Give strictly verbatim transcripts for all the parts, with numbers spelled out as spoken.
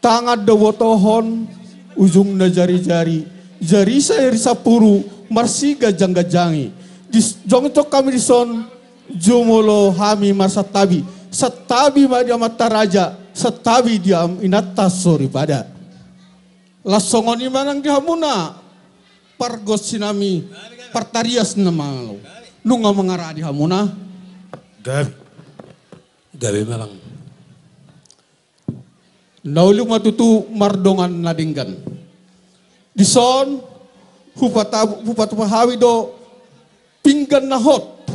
Tangan do botohon, ujungna jari-jari, jari sa-, jari sampulu, marsiganjang-ganjangi. Di s-, jongjong hami dison, jumolo hami marsantabi. Santabi ma di amanta raja, santabi di am-, inanta soripada. Laos songon i ma nang di hamuna, pargonsi nami, partarias na malo. Nunga mangarade hamuna. Gabe. Gabe ma, Amang. Na uli ma tutu mardongan na denggan. Dison, hupata-, hupatupa hami do pinggan na hot,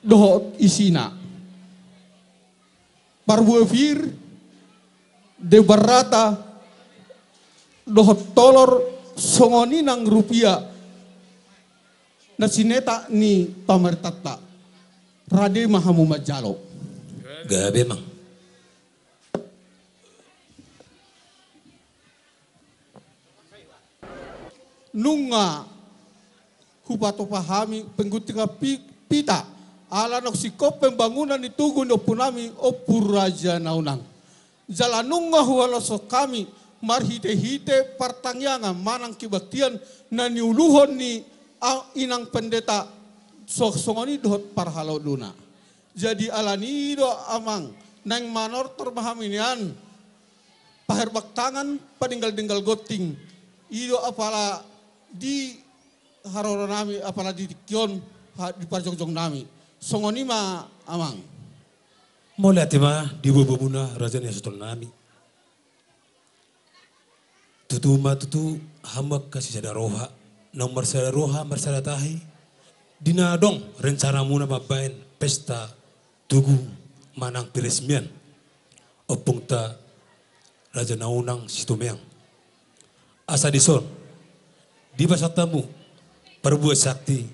dohot isina. Parbue pir, demban rata, dohot tolor, songon i nang rupia, na sinetak ni pamarentanta. Rade ma hamu manjalo. Gabe, Amang. Nunga hupatupa hami pengguntingan pi-, pita, ala naung singkop pembangunan ni tugu ni ompu nami, Ompu Raja Naunang. Jala nunga huhaloshon hami marhite-hite partangiangan manang kebaktian na niuluhon ni a-, inang pendeta so-, songon i dohot parhaloduna. Jadi ala ni i do, Amang, naeng manortor ma hami nian paherbang tangan, padenggal-denggal gonting. I do apala di haroro nami, apala di tingki on, ha-, di parjongjong nami. Songon i ma, Amang. Mauliate ma di boa-boamuna, raja ni hasuhuton nami. Tutu ma tutu hamu angka sisada roha, naung marsada roha, marsada tahi, di na adong rencanamuna mambahen pesta tugu manang peresmian ompungta Raja Naunang Situmeang. Asa dison, dipasahat hamu parbue sakti,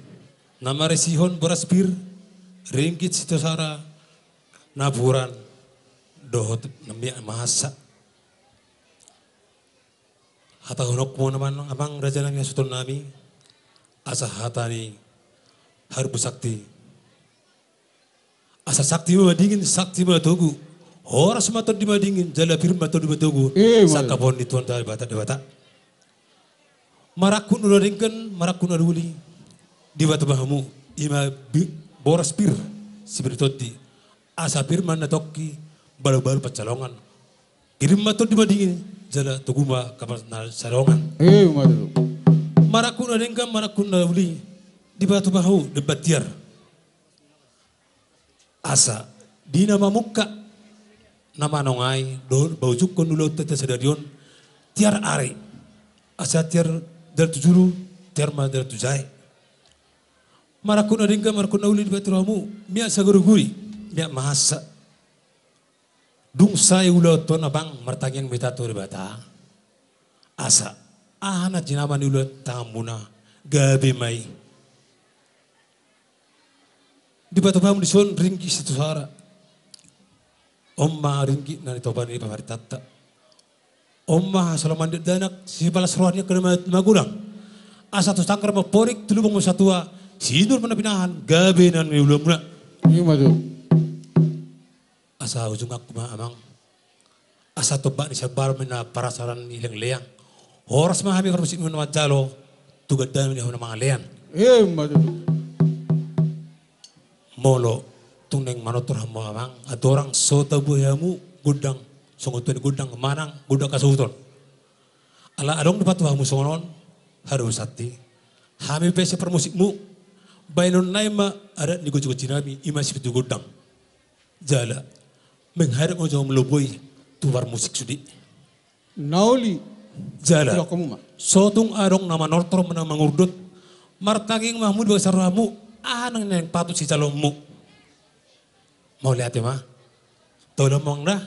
na marisihon boras pir, ringgit sitio sara, napuran, dohot na miak mahansa. Hatahononku ma, Amang, Amang, raja nami, hasuhuton nami, asa hata ni parbue sakti. Asa sakti ma madingin, sakti ma matogu. Horas ma tondi madingin, jala pir ma tondi matogu. Eh, sangkapon ni Tuhan Debata, Debata. Marangkup na denggan, marangkup na uli. Dipatupa hamu, i ma bi-, boras pir, sipir ni tondi. Asa pir ma na tongki, balu-balu pansalongan. Pir ma tondi madingin, jala togu ma kapal na salongan. Eh, mantap. Marangkup na denggan, marangkup na uli. Dipatupa hamu, demban tiar. Asa, di na mamungka, na manongai, dohot paujungkon ulaonta sadari on, tiar ari. Asa tiar dalan tu julu, tiar ma dalan tu jae. Marangkup na denggan, marangkup na uli, dipatupa hamu, miak saguriguri, miak mahansa. Dung sae ulaonta on, Amang, martangiang ma hita tu Debata. Asa, aha na jinama ni ulaon tanganmuna, gabe ma i. Dipatupa hamu dison ringgit sitio sara. On ma ringgit na nitopa ni pamarentanta. On ma hasoloman ni dakdanak, sipalas roha ni angka na ma-, magodang. Asa tu sanggar ma amporik, tu lubang ma satua, sinur ma na pinahan, gabe na niulaonmuna. I ma tutu. Asa ujunganku ma, Amang. Asa tombak ni siambalan ma na parasaran ni leang-leang. Horas ma hami parmusikmuna manjalo, tu gandana ma di hamu na mangalean. Eh, ma tutu. Molo tung naeng manortor hamu, Amang, andorang so tabuhai hamu gondang, songon tua ni gondang manang gondang hasuhuton. Ala adong dipatupa hamu songon on, haru sati. Hami pe sian parmusikmu, baenon nai ma adat ni gonsi-gonsi nami, i ma sipitu gondang. Jala, menghadap ma jo hamu lomboi tu parmusik sude. Na uli. Jala, so tung adong na manortor manang mangurdot, martangiang ma hamu di bagasan rohamu, aha nang naeng patut sijaloonmu. Mauliate ma. Tolong, Amang, da.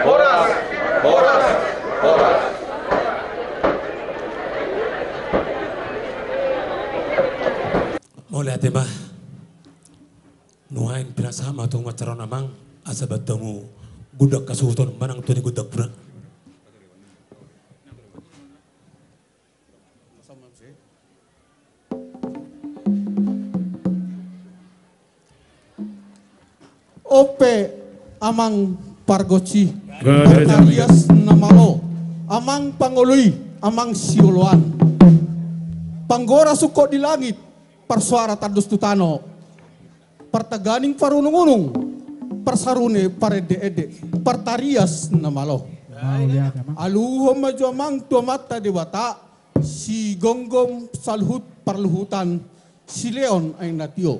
Horas, horas, horas. Mauliate ma. Nuaeng pinasahat ma tu acara on amang, asa bahen hamu gondang hasuhuton manang tu gondang pura. On pe amang pargonsi, partarias na malo, amang pangoloi, amang sioloan. Panggora sungkot di langit, parsoara tandus tu tano. Partaganing parunung-unung, parsarune parendeende, partarias na malo. Mauliate ma. Aluhon ma jo amang tu Amanta Debata, sigomgom saluhut parluhutan, sileon aek na tio.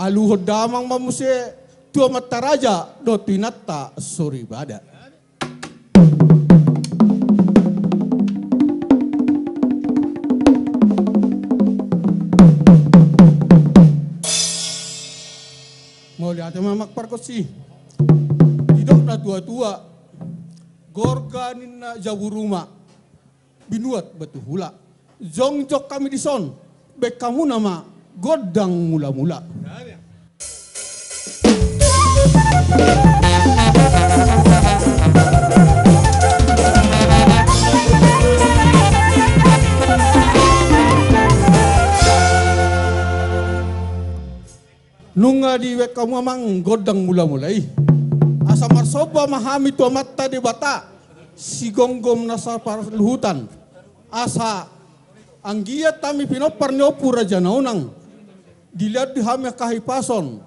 Aluhon damang ma muse tu amanta raja dohot tu inanta soripada. Mauliate ma amang pargonsi. Didok na tua-tua, gorga ninna jabu ruma, binuat batu hula. Jongjong hami dison, bahen hamu nama gondang mula-mula. Nunga dibahen hamu amang gondang mula-mula i. Asa marsomba ma hami tu Amanta Debata, sigomgom nasa parluhutan. Asa anggiat hami pinompar ni Ompu Raja Naunang, dilehon di hami angka hahipason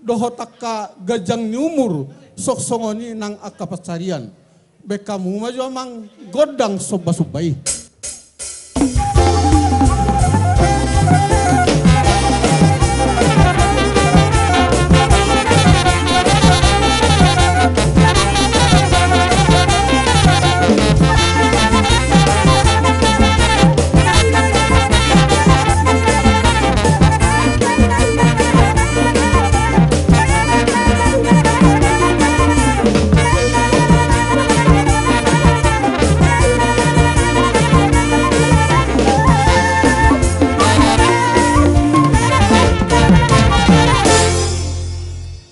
dohot angka ganjang ni umur, songon i nang angka pansarian. Bahen hamu ma jo amang gondang somba-somba i.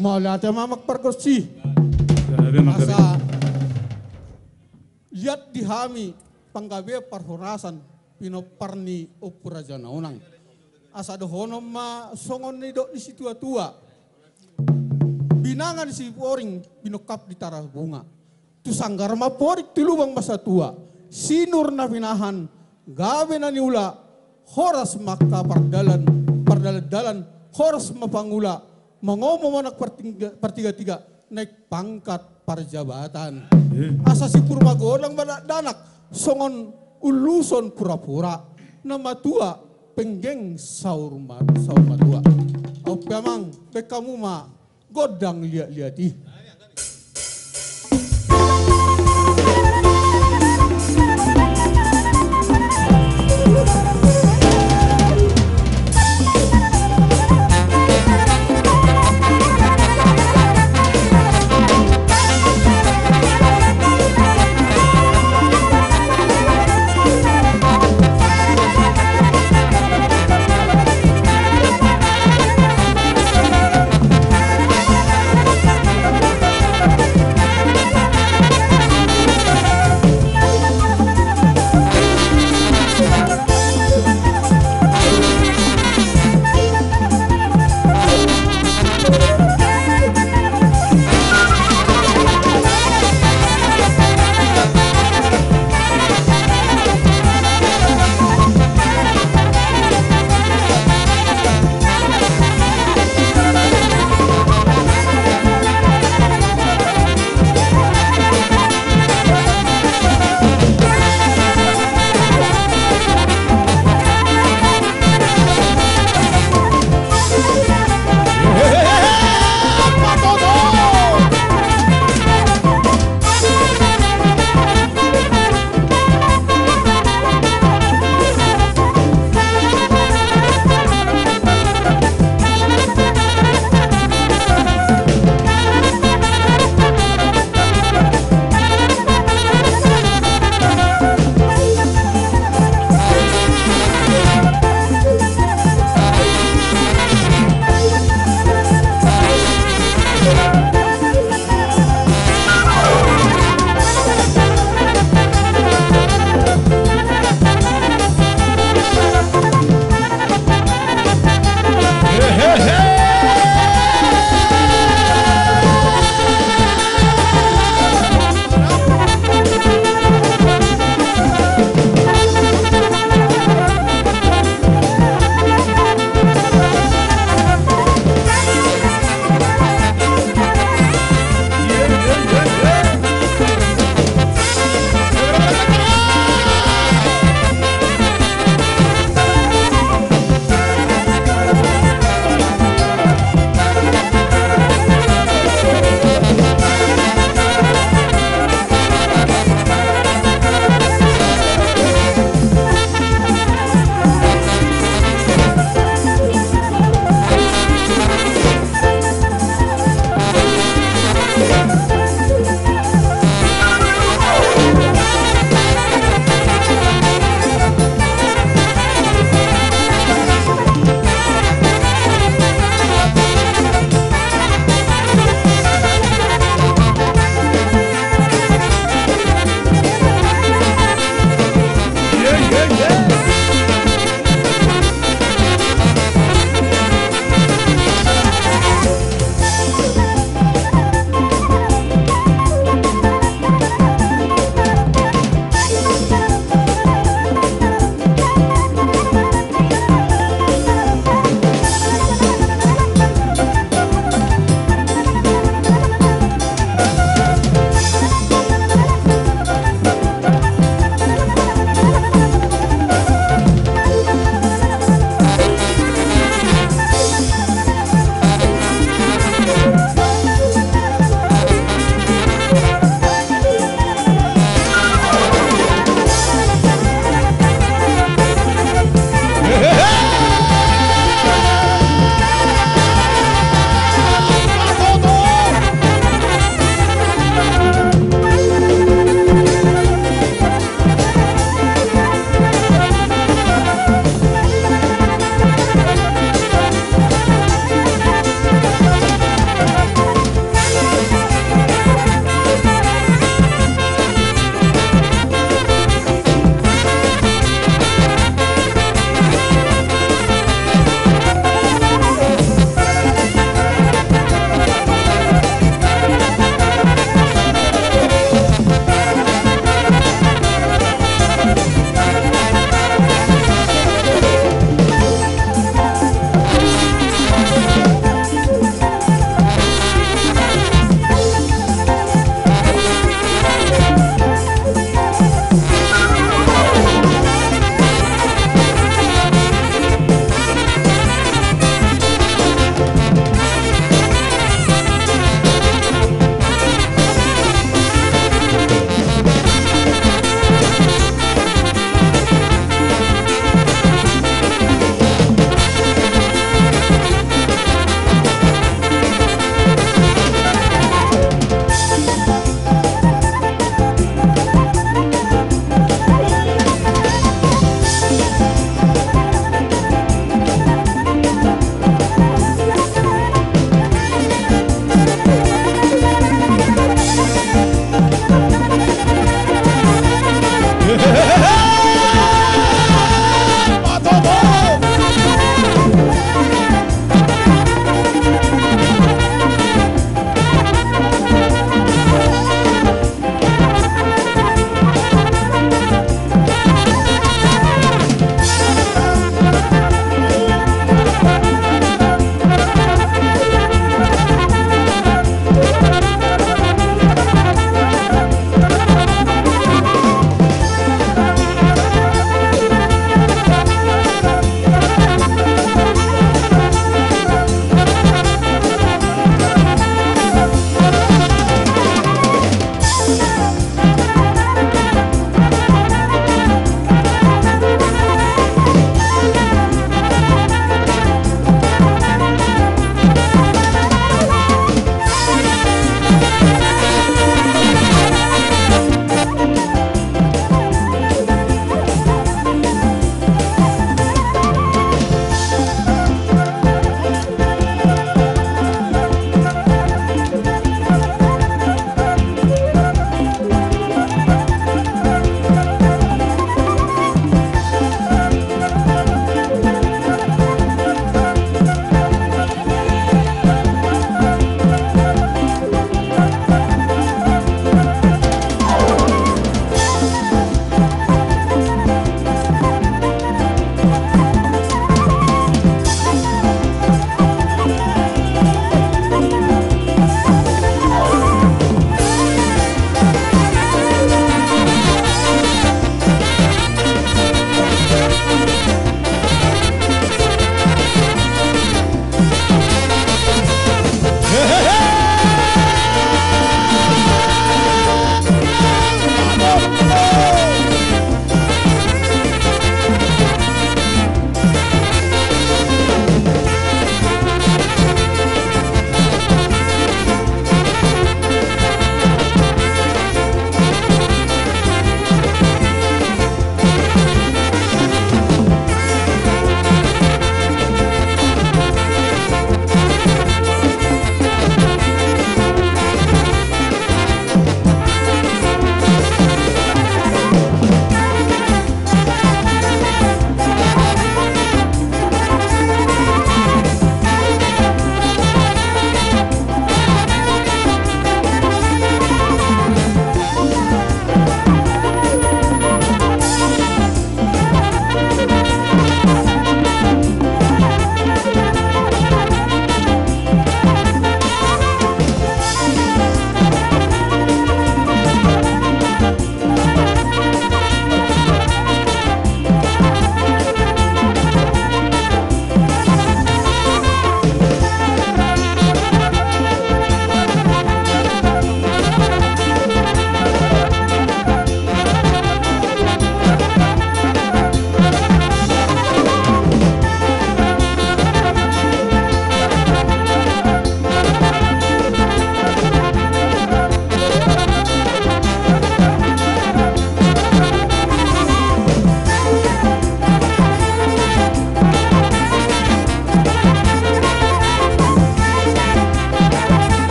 Mauliate ma amang pargonsi. Asa liat di hami panggabean parhorasan pinompar ni Ompu Raja Naunang. Asa dohonon ma songon nidok ni situa-tua. Binanga ni Siporing binongkap di Tarabunga. Tu sanggar ma porik tu lubang ma satua. Sinur na pinahan gabe na niula. Horas ma angka pardalan, pardalan-dalan. Horas ma pangula. Mangomo manang partiga-, partiga-tiga, naik pangkat parjabatan. Asa si Purba Godang ma dakdanak songon uluson pura-pura, na matua penggeng saur ma-, saur matua. On pe amang, bahen hamu ma gondang liat-liat i.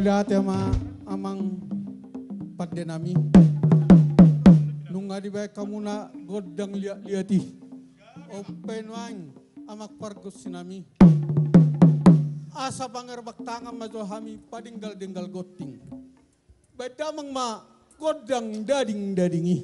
Ate ma amang pande nami. Nunga dibaen hamuna gondang liat-liat i. Umbahen nuaeng amang pargonsi nami, asa pangerbak tangan ma jo hami padenggal-denggal gonting. Baen damang ma gondang dading-dading i.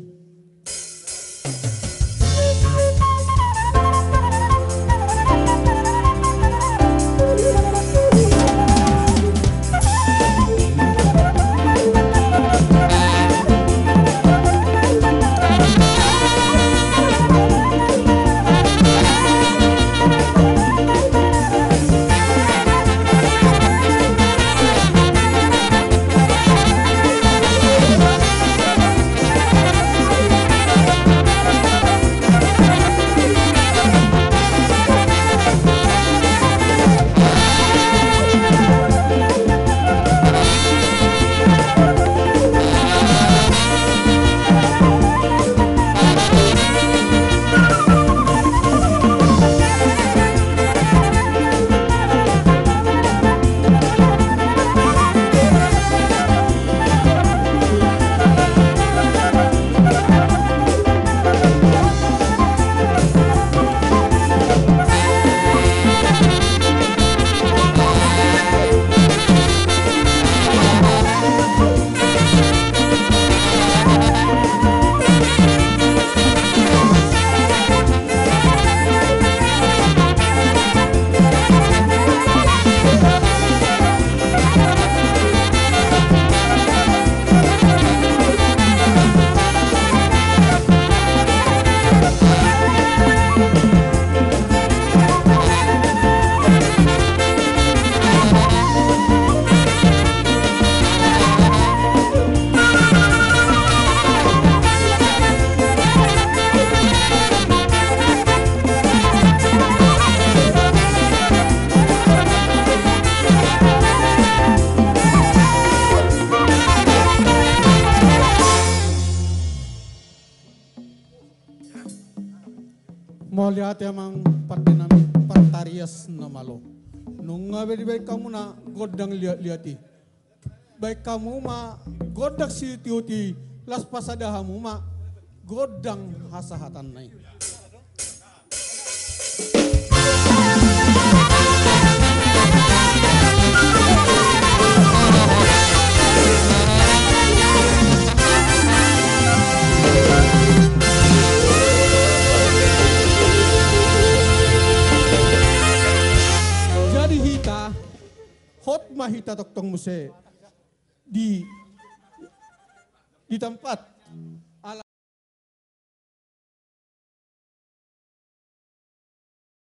Mauliate amang pande nami, partarias na malo. Nunga be dibaen hamuna gondang liat-liat i. Baen hamu ma gondang sitioti, laos pasada hamu ma gondang hasahatanna i. Jadi hita, hot ma hita tongtong muse di, di tempat.